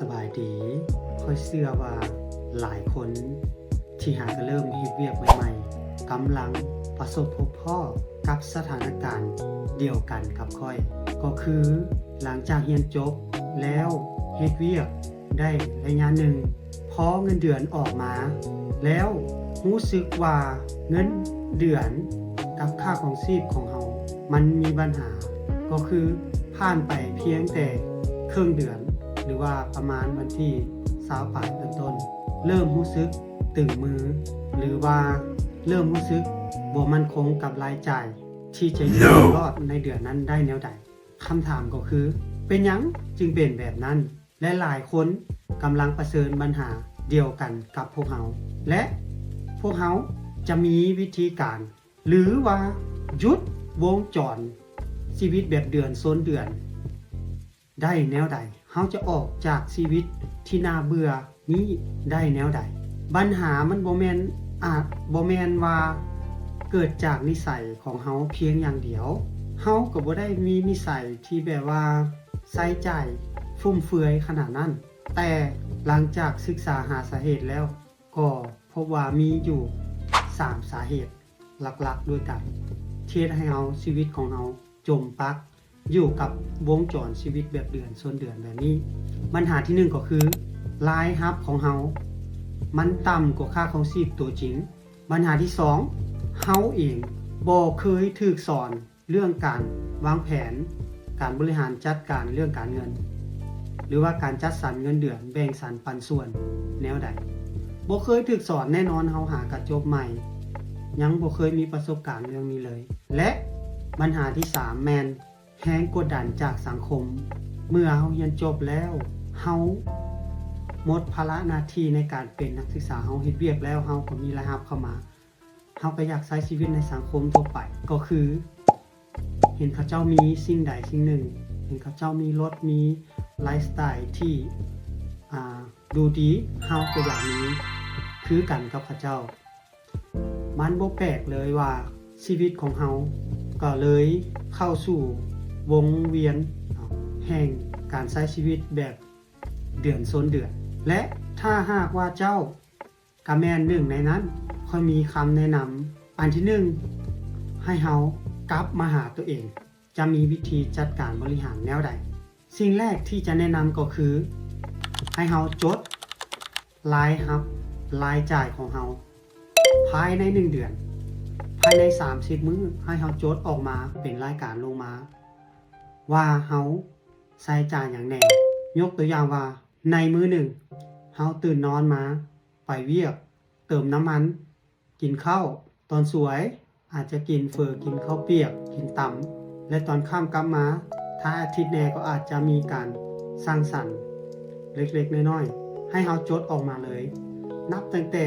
ສະບາຍດີ. ຂ້ອຍເຊື່ອວ່າຫຼາຍຄົນທີ່ຫາກະເລີ່ມເຮັດວຽກໃໝ່ໆ ກຳລັງປະສົບພົບພໍ້ກັບສະຖານະການດຽວກັນກັບຂ້ອຍ, ກໍຄືຫຼັງຈາກຮຽນຈົບແລ້ວເຮັດວຽກໄດ້ໄລຍະໜຶ່ງ, ພໍເງິນເດືອນອອກມາແລ້ວ ຮູ້ສຶກວ່າເງິນເດືອນກັບຄ່າຄອງຊີບຂອງເຮົາມັນມີບັນຫາ, ກໍຄືຜ່ານໄປພຽງແຕ່ເຄິ່ງເດືອນ ຫຼືວ່າປະມານວັນທີຊາວປາຍເປັນຕົ້ນ, ເລີ່ມຮູ້ສຶກຕຶງມື ຫຼືວ່າເລີ່ມຮູ້ສຶກບໍ່ໝັ້ນຄົງກັບລາຍຈ່າຍທີ່ຈະຢູ່ລອດໃນເດືອນນັ້ນໄດ້ແນວໃດ? ຄຳຖາມກໍຄື ເປັນຫຍັງຈຶ່ງເປັນແບບນັ້ນ? ແລະ ຫຼາຍຄົນກຳລັງປະເຊີນບັນຫາດຽວກັນກັບພວກເຮົາ ແລະ ພວກເຮົາຈະມີວິທີການ ຫຼືວ່າຢຸດວົງຈອນຊີວິດແບບເດືອນຊົນເດືອນໄດ້ແນວໃດ? ເຮົາຈະອອກຈາກຊີວິດທີ່ໜ້າເບື່ອນີ້ໄດ້ແນວໃດ? ບັນຫາມັນບໍ່ແມ່ນ ອາດບໍ່ແມ່ນວ່າເກີດຈາກນິໄສຂອງເຮົາພຽງຢ່າງດຽວ. ເຮົາກໍບໍ່ໄດ້ມີນິໄສທີ່ແບບວ່າ ໃຊ້ຈ່າຍຟຸມເຟືອຍຂະໜາດນັ້ນ, ແຕ່ຫຼັງຈາກສຶກສາຫາສາເຫດແລ້ວ ກໍພົບວ່າມີຢູ່ສາມສາເຫດຫຼັກໆດ້ວຍກັນ ທີ່ເຮັດໃຫ້ເຮົາ ຊີວິດຂອງເຮົາຈົມປັກຢູ່ກັບວົງຈອນຊີວິດແບບເດືອນຊົນເດືອນແບບນີ້. ບັນຫາທີໜຶ່ງກໍຄື ລາຍຮັບຂອງເຮົາມັນຕ່ຳກວ່າຄ່າຄອງຊີບຕົວຈິງ. ບັນຫາທີສອງ ເຮົາເອງບໍ່ເຄີຍຖືກສອນ ເລື່ອງການວາງແຜນ, ການບໍລິຫານຈັດການເລື່ອງການເງິນ ຫຼືວ່າການຈັດສັນເງິນເດືອນ, ແບ່ງສັນປັນສ່ວນແນວໃດ ບໍ່ເຄີຍຖືກສອນ. ແນ່ນອນເຮົາຫາກະຈົບໃໝ່, ຍັງບໍ່ເຄີຍມີປະສົບການເລື່ອງນີ້ເລີຍ. ແລະ ບັນຫາທີສາມແມ່ນແຮງກົດດັນຈາກສັງຄົມ. ເມື່ອເຮົາຮຽນຈົບແລ້ວ, ເຮົາໝົດພາລະໜ້າທີ່ໃນການເປັນນັກສຶກສາ, ເຮົາເຮັດວຽກແລ້ວ, ເຮົາກໍມີລາຍຮັບເຂົ້າມາ. ເຮົາກໍຢາກໃຊ້ຊີວິດໃນສັງຄົມທົ່ວໄປ, ກໍຄືເຫັນເຂົາເຈົ້າມີສິ່ງໃດສິ່ງໜຶ່ງ, ເຫັນເຂົາເຈົ້າມີລົດ, ມີໄລຟ໌ສະໄຕທີ່ ອ່າ ດູດີ, ເຮົາກໍຢາກມີຄືກັນກັບເຂົາເຈົ້າ. ມັນບໍ່ແປກເລີຍວ່າຊີວິດຂອງເຮົາກໍເລີຍເຂົ້າສູ່ວົງວຽນແຫ່ງການໃຊ້ຊີວິດແບບເດືອນຊົນເດືອນ. ແລະ ຖ້າຫາກວ່າເຈົ້າ ກະແມ່ນໜຶ່ງໃນນັ້ນ. ຂ້ອຍມີຄຳແນະນຳ ອັນທີໜຶ່ງ ໃຫ້ເຮົາກັບມາຫາຕົວເອງ, ຈະມີວິທີຈັດການບໍລິຫານແນວໃດ? ສິ່ງແລກທີ່ຈະແນະນຳກໍຄື ໃຫ້ເຮົາຈົດລາຍຮັບລາຍຈ່າຍຂອງເຮົາພາຍໃນໜຶ່ງເດືອນ, ພາຍໃນສາມສິບມື້ ໃຫ້ເຮົາຈົດອອກມາເປັນລາຍການລົງມາ ວ່າເຮົາໃຊ້ຈ່າຍຫຍັງແດ່. ຍົກຕົວຢ່າງວ່າ ໃນມື້ໜຶ່ງ ເຮົາຕື່ນນອນມາ ໄປວຽກ, ເຕີມນ້ຳມັນ, ກິນເຂົ້າຕອນສວຍ, ອາດຈະກິນເຝີ, ກິນເຂົ້າປຽກ, ກິນຕຳ ແລະ ຕອນຄ່ຳກັບມາ, ຖ້າອາທິດແດ່ກໍອາດຈະມີການສັງສັນເລັກໆນ້ອຍໆ. ໃຫ້ເຮົາຈົດອອກມາເລີຍ, ນັບຕັ້ງແຕ່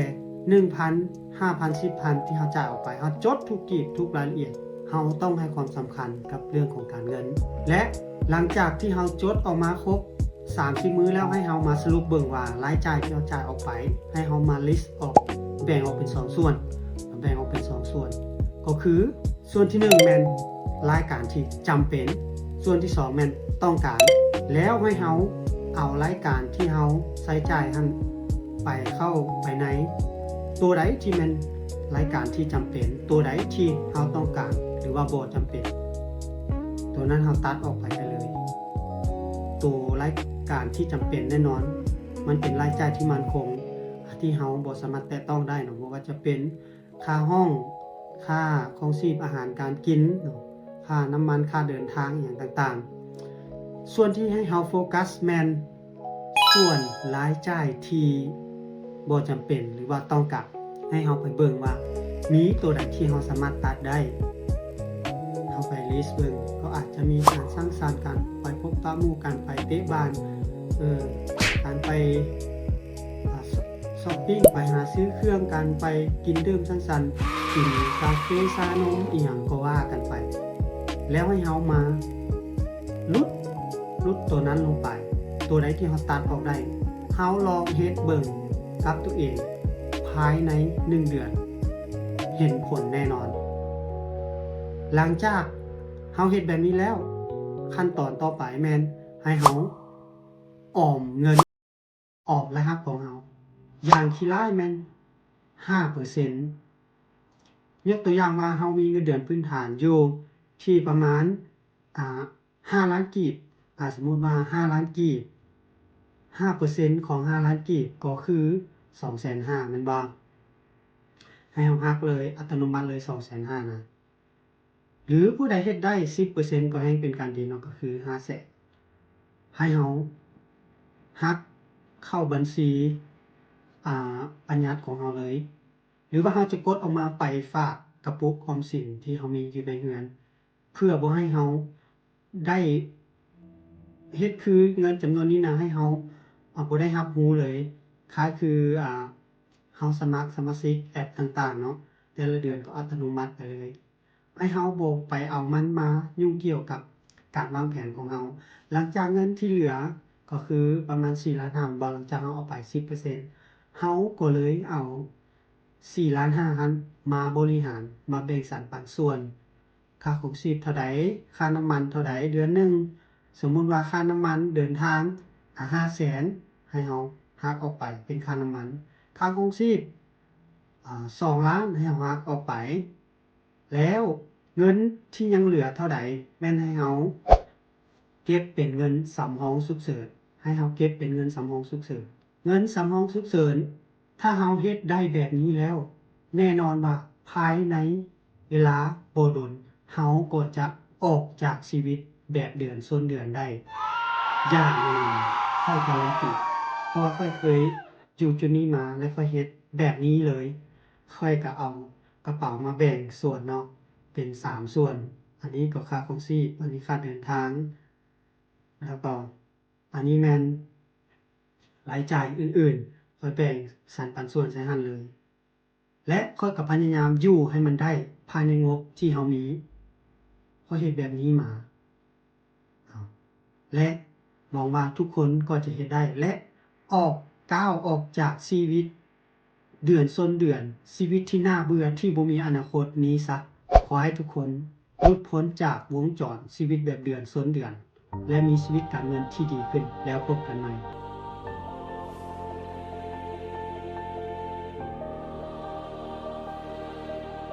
ໜຶ່ງພັນ, ຫ້າພັນ, ສິບພັນ ທີ່ເຮົາຈ່າຍອອກໄປ, ເຮົາຈົດທຸກກີບ, ທຸກລາຍລະອຽດ. ເຮົາຕ້ອງໃຫ້ຄວາມສຳຄັນກັບເລື່ອງຂອງການເງິນ ແລະ ຫຼັງຈາກທີ່ເຮົາຈົດອອກມາຄົບສາມສິບມື້ແລ້ວ, ໃຫ້ເຮົາມາສະຫຼຸບເບິ່ງວ່າລາຍຈ່າຍທີ່ເຮົາຈ່າຍອອກໄປ, ໃຫ້ເຮົາມາລິສອອກ, ແບ່ງອອກເປັນສອງສ່ວນ, ແບ່ງອອກເປັນສອງສ່ວນ, ກໍຄືສ່ວນທີໜຶ່ງແມ່ນລາຍການທີ່ຈຳເປັນ, ສ່ວນທີສອງແມ່ນຕ້ອງການ, ແລ້ວໃຫ້ເຮົາເອົາລາຍການທີ່ເຮົາໃຊ້ຈ່າຍຫັ້ນ ໄປເຂົ້າໄປໃນ ຕົວໃດທີ່ແມ່ນລາຍການທີ່ຈຳເປັນ, ຕົວໃດທີ່ເຮົາຕ້ອງການ ຫຼືວ່າບໍ່ຈຳເປັນ, ຕົວນັ້ນເຮົາຕັດອອກໄປໄດ້ເລີຍ. ຕົວລາຍການທີ່ຈຳເປັນແນ່ນອນ ມັນເປັນລາຍຈ່າຍທີ່ໝັ້ນຄົງ ທີ່ເຮົາບໍ່ສາມາດແຕະຕ້ອງໄດ້ເນາະ, ບໍ່ວ່າຈະເປັນ ຄ່າຫ້ອງ, ຄ່າຄອງຊີບ, ອາຫານການກິນເນາະ, ຄ່ານ້ຳມັນ, ຄ່າເດີນທາງ ອີ່ຫຍັງຕ່າງໆ. ສ່ວນທີ່ໃຫ້ເຮົາໂຟກັສແມ່ນສ່ວນລາຍຈ່າຍທີ່ບໍ່ຈຳເປັນ ຫຼືວ່າຕ້ອງການ. ໃຫ້ເຮົາໄປເບິ່ງວ່າມີຕົວໃດທີ່ເຮົາສາມາດຕັດໄດ້. ເຮົາໄປລິສເບິ່ງ, ກໍອາດຈະມີການສັງສັນ, ການໄປພົບປະໝູ່, ການໄປເຕະບານ, ເອີ, ການໄປ ອາ ຊ- ຊັອບປິງ, ໄປຫາຊື້ເຄື່ອງ, ການໄປກິນດື່ມສັງສັນ, ກິນກາເຟ, ຊາ, ນົມ ອີ່ຫຍັງກໍວ່າກັນໄປ. ແລ້ວໃຫ້ເຮົາມາຫຼຸດ, ຫຼຸດຕົວນັ້ນລົງໄປ. ຕົວໃດທີ່ເຮົາຕັດອອກໄດ້, ເຮົາລອງເຮັດເບິ່ງກັບຕົວເອງພາຍໃນໜຶ່ງເດືອນ, ເຫັນຜົນແນ່ນອນ. ຫຼັງຈາກເຮົາເຮັດແບບນີ້ແລ້ວ, ຂັ້ນຕອນຕໍ່ໄປແມ່ນໃຫ້ເຮົາອອມເງິນ. ລາຍຮັບຂອງເຮົາ ຢ່າງຂີ້ລ້າຍແມ່ນຫ້າເປີເຊັນ. ຍົກຕົວຢ່າງວ່າ ເຮົາມີເງິນເດືອນພື້ນຖານຢູ່ທີ່ປະມານ ອ່າ ຫ້າລ້ານກີບ, ອ່າ ສົມມຸດວ່າຫ້າລ້ານກີບ, ຫ້າເປີເຊັນຂອງຫ້າລ້ານກີບກໍຄືສອງແສນຫ້າ ແມ່ນບໍ່? ໃຫ້ເຮົາຫັກເລີຍ ອັດຕະໂນມັດເລີຍສອງແສນຫ້ານະ. ຫຼືຜູ້ໃດເຮັດໄດ້ສິບເປີເຊັນກໍແຮ່ງເປັນການດີເນາະ ກໍຄືຫ້າແສນ. ໃຫ້ເຮົາຫັກເຂົ້າບັນຊີ ອ່າ ບັນຍັດຂອງເຮົາເລີຍ ຫຼືວ່າເຮົາຈະກົດອອກມາໄປຝາກກະປຸກອອມສິນທີ່ເຮົາມີຢູ່ໃນເຮືອນ ເພື່ອບໍ່ໃຫ້ເຮົາໄດ້ເຮັດຄືເງິນຈຳນວນນີ້ນະ ໃຫ້ເຮົາ ອ່າ ບໍ່ໄດ້ຮັບຮູ້ເລີຍ. ຄ້າຍຄື ອ່າ ເຮົາສະໝັກສະມາຊິກແອັບຕ່າງໆເນາະ ແຕ່ລະເດືອນກໍອັດຕະໂນມັດໄປເລີຍ. ໃຫ້ເຮົາບໍ່ໄປເອົາມັນມາຫຍຸ້ງກ່ຽວກັບການວາງແຜນຂອງເຮົາ. ຫຼັງຈາກເງິນທີ່ເຫຼືອກໍຄືປະມານສີ່ລ້ານຫ້າ ແມ່ນບໍ່? ຫຼັງຈາກເຮົາເອົາໄປສິບເປີເຊັນ ເຮົາກໍເລີຍເອົາສີ່ລ້ານຫ້າຫັ້ນມາບໍລິຫານ ມາແບ່ງສັນປັນສ່ວນ ຄ່າຄອງຊີບເທົ່າໃດ, ຄ່ານ້ຳມັນເທົ່າໃດເດືອນໜຶ່ງ. ສົມມຸດວ່າຄ່ານ້ຳມັນເດີນທາງ ອ່າ ຫ້າແສນ ໃຫ້ເຮົາຫັກອອກໄປເປັນຄ່ານ້ຳມັນ, ຄ່າຄອງຊີບ ອ່າ ສອງລ້ານ ໃຫ້ເຮົາຫັກອອກໄປ. ແລ້ວເງິນທີ່ຍັງເຫຼືອເທົ່າໃດ ແມ່ນໃຫ້ເຮົາເກັບເປັນເງິນສຳຮອງສຸກເສີນ, ໃຫ້ເຮົາເກັບເປັນເງິນສຳຮອງສຸກເສີນ. ເງິນສຳຮອງສຸກເສີນ ຖ້າເຮົາເຮັດໄດ້ແບບນີ້ແລ້ວ ແນ່ນອນວ່າພາຍໃນເວລາບໍ່ດົນ ເຮົາກໍຈະອອກຈາກຊີວິດແບບເດືອນຊົນເດືອນໄດ້ຢ່າງແນ່ນອນ. ຂ້ອຍກາລັນຕີ ເພາະວ່າຂ້ອຍເຄີຍຢູ່ຈຸດນີ້ມາ ແລະ ຂ້ອຍເຮັດແບບນີ້ເລີຍ. ຂ້ອຍກໍເອົາກະເປົາມາແບ່ງສ່ວນເນາະ ເປັນສາມສ່ວນ. ອັນນີ້ກໍຄ່າຄອງຊີບ, ອັນນີ້ຄ່າເດີນທາງ, ແລ້ວກໍ ອັນນີ້ແມ່ນລາຍຈ່າຍອື່ນໆ ຂ້ອຍແບ່ງສັນປັນສ່ວນໃສ່ຫັ້ນເລີຍ ແລະ ຂ້ອຍກໍພະຍາຍາມຢູ່ໃຫ້ມັນໄດ້ພາຍໃນງົບທີ່ເຮົາມີ. ຂ້ອຍເຮັດແບບນີ້ມາ ເອົາ ແລະ ຫວັງວ່າທຸກຄົນກໍຈະເຮັດໄດ້ ແລະ ອອກ ກ້າວອອກຈາກຊີວິດ ເດືອນຊົນເດືອນ, ຊີວິດທີ່ໜ້າເບື່ອ ທີ່ບໍ່ມີອະນາຄົດນີ້ຊະ. ຂໍໃຫ້ທຸກຄົນຫຼຸດພົ້ນຈາກວົງຈອນຊີວິດແບບເດືອນຊົນເດືອນ ແລະ ມີຊີວິດການເງິນທີ່ດີຂຶ້ນ. ແລ້ວພົບກັນໃໝ່.